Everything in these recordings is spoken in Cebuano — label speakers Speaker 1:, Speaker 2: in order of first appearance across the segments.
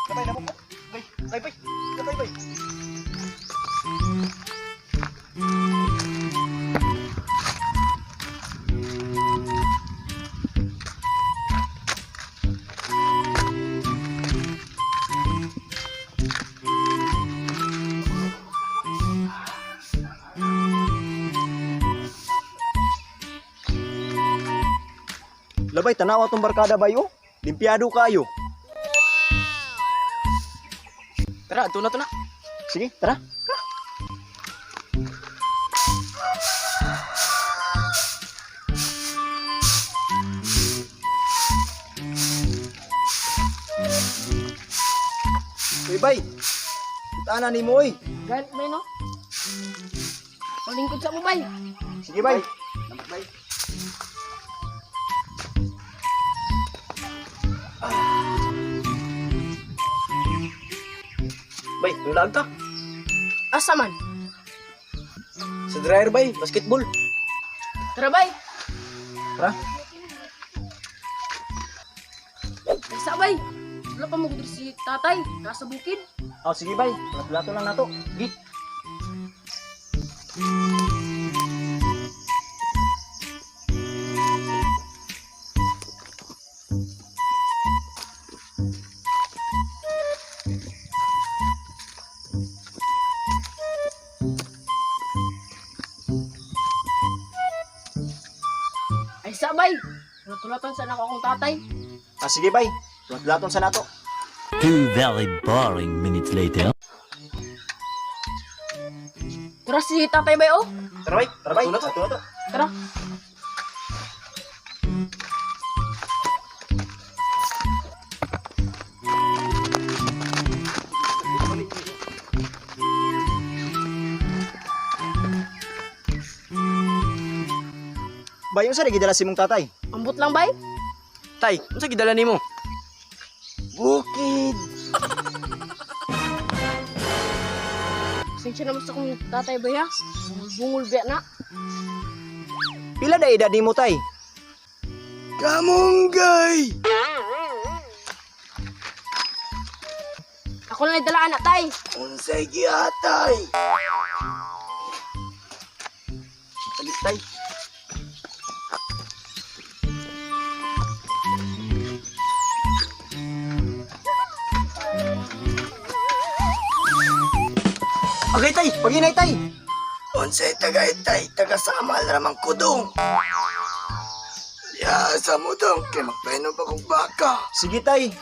Speaker 1: Labay na mo. Bay, bay, bay. Labay, bay. Labay, tanawa tong barkada bayo. Limpiado kayo.
Speaker 2: Tara, ato na to na.
Speaker 1: Sige, tara. Uy, bay. Kitana ni mo, oy.
Speaker 3: Ganit bay no? Palingkod sa mo bay.
Speaker 1: Sige, bay.
Speaker 2: Bay. Bay, nulaan ka.
Speaker 3: Asa man?
Speaker 2: Sa dryer bay, basketball.
Speaker 3: Tara bay.
Speaker 1: Tara.
Speaker 3: Sa bay. Wala pa mo si tatay. Nasa bukid.
Speaker 1: Oh, sige, bay. Plato lang nato. Sige.
Speaker 3: Ay sa bay. Natulatan sa nako akong tatay.
Speaker 1: Ah, sige, bay. Plato sa nato.
Speaker 4: Two very boring minutes later.
Speaker 3: Tara si tatay bay oh.
Speaker 1: Tara, bay. Tara, bay.
Speaker 2: Ato na to.
Speaker 1: Ato na to.
Speaker 3: Tara.
Speaker 1: Bay, unsa rin gidala si mong tatay?
Speaker 3: Ambot lang bay.
Speaker 2: Tay, unsa gidala nimo?
Speaker 1: Bukid.
Speaker 3: Pasensya naman sa akong tatay bay ha. Bungol biya na.
Speaker 1: Pila na edad nimo, tay?
Speaker 2: Kamunggay!
Speaker 3: Ako lang dala anak tay.
Speaker 2: Unsay giatay? Dali, tay. Agay tay,
Speaker 1: Paginay, tay.
Speaker 5: Unsay tagaytay, taga Samal ramang kudong. Ya, sa mo dong, kay magpaino pa kong baka.
Speaker 1: Sige, tay.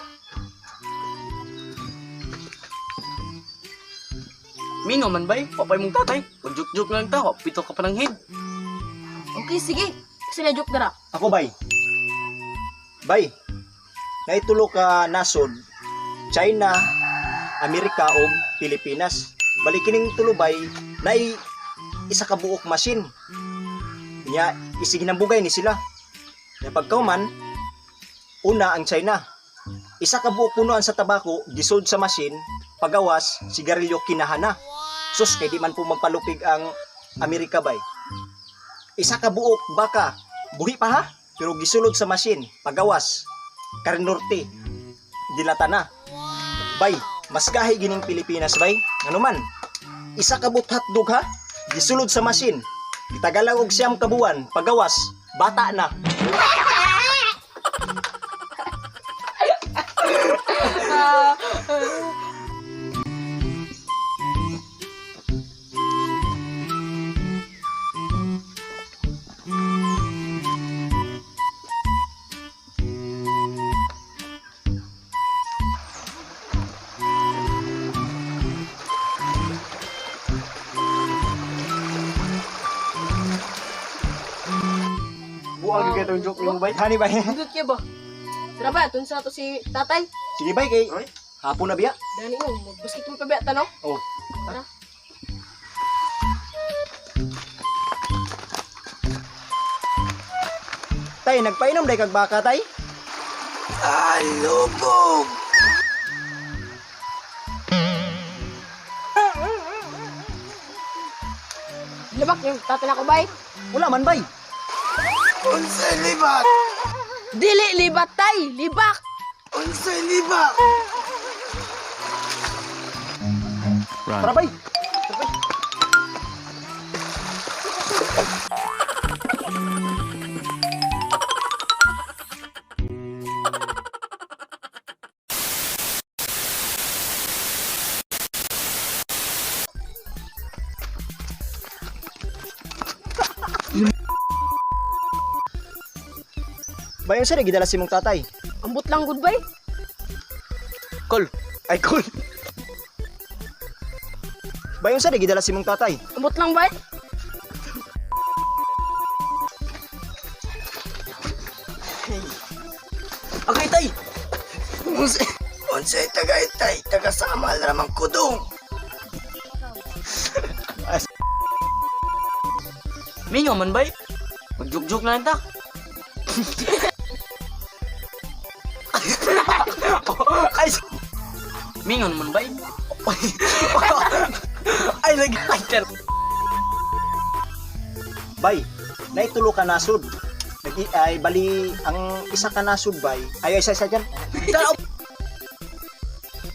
Speaker 2: Mingo man bay, papay mong tatay. Mag-joke-joke lang ta, pito ka pa ng head.
Speaker 3: Okay sige. Kasi na joke dara.
Speaker 1: Ako, bay. Bay, naitulo ka nasod, China, Amerika o Pilipinas. Bali kining tulo bay, nay isa ka buok machine. Nya isig bugay ni sila. Nya pagkauman, una ang China. Isa ka buok punuan sa tabako, gisod sa machine, pagawas, sigarilyo kinahana. Sus, kay di man po magpalupig ang Amerika bay. Isa ka buok baka, buhi pa ha, pero gisulod sa machine, pagawas, Karinorte, dilata na. Bay, mas gahi gining Pilipinas bay, ano man, isa ka buot hotdog ha, gisulod sa machine, gitagalang og 9 ka buwan, pagawas, bata na. Buang
Speaker 2: kay tong joke nimo, bay.
Speaker 1: Hani bay.
Speaker 3: Dindot kaya ba? Tara ba, tunsa to si tatay.
Speaker 1: Sige bay kay hapon na biya.
Speaker 3: Dani mo, magbasketball pa ba tanaw?
Speaker 1: Oh.
Speaker 3: Tara.
Speaker 1: Tay, nagpainom day kag baka tay?
Speaker 5: Alubog!
Speaker 3: Libak yung tatay na ko bay.
Speaker 1: Wala man bay.
Speaker 5: Unsay libat!
Speaker 3: Dili libat tay, libak.
Speaker 5: Unsay libak!
Speaker 4: Run.
Speaker 1: Tara bay. Bay, unsa gidala si mong tatay?
Speaker 3: Ambot lang gud bay.
Speaker 2: Kol.
Speaker 1: Ay, cool. Bay, unsa gidala si mong tatay?
Speaker 3: Ambot lang bay.
Speaker 2: Agay tay.
Speaker 5: Unsay tagaytay, taga Samal ramang kudong.
Speaker 2: Mingaw man bay. Mag-joke-joke na lang ta. Ay, mingaw naman bay. Ay, lagi. Ay, tar.
Speaker 1: Bay, naitulo ka nasud. Nag ay bali ang isa ka nasud bay. Ay isa isa dyan.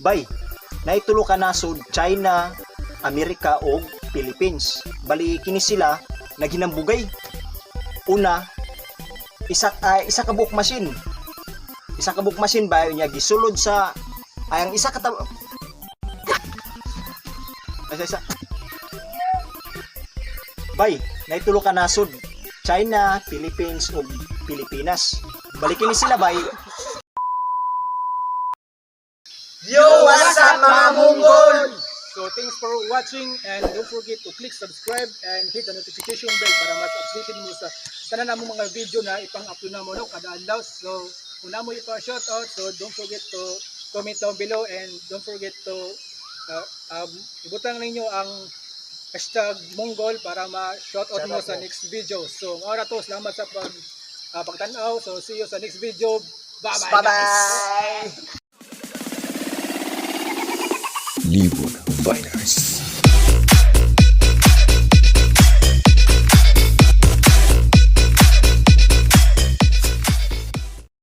Speaker 1: Bay, naitulo ka nasud China, Amerika ug Philippines. Bali kini sila naghinambugay. Una, isa ay, isa ka buok machine. Isa ka buok machine bay niya gisulod sa ay ang isa ka isa isa. Bay, naitulo ka nasud. China, Philippines ug Pilipinas. Balikin ni sila bay.
Speaker 5: Yo, what's up mga Munggol?
Speaker 6: So thanks for watching and don't forget to click subscribe and hit the notification bell para mas updated mo sa tanan namong mga video na ipang-upload na mo no kada adlaw. So kung namo ipa-shoutout, so don't forget to comment down below and don't forget to ibutang ninyo ang #Mongol para ma-shoutout mo sa next video. So mao ra to, salamat sa pagtan-aw. So see you sa next video. Bye-bye guys.
Speaker 1: Bye-bye.
Speaker 7: Libon Viners.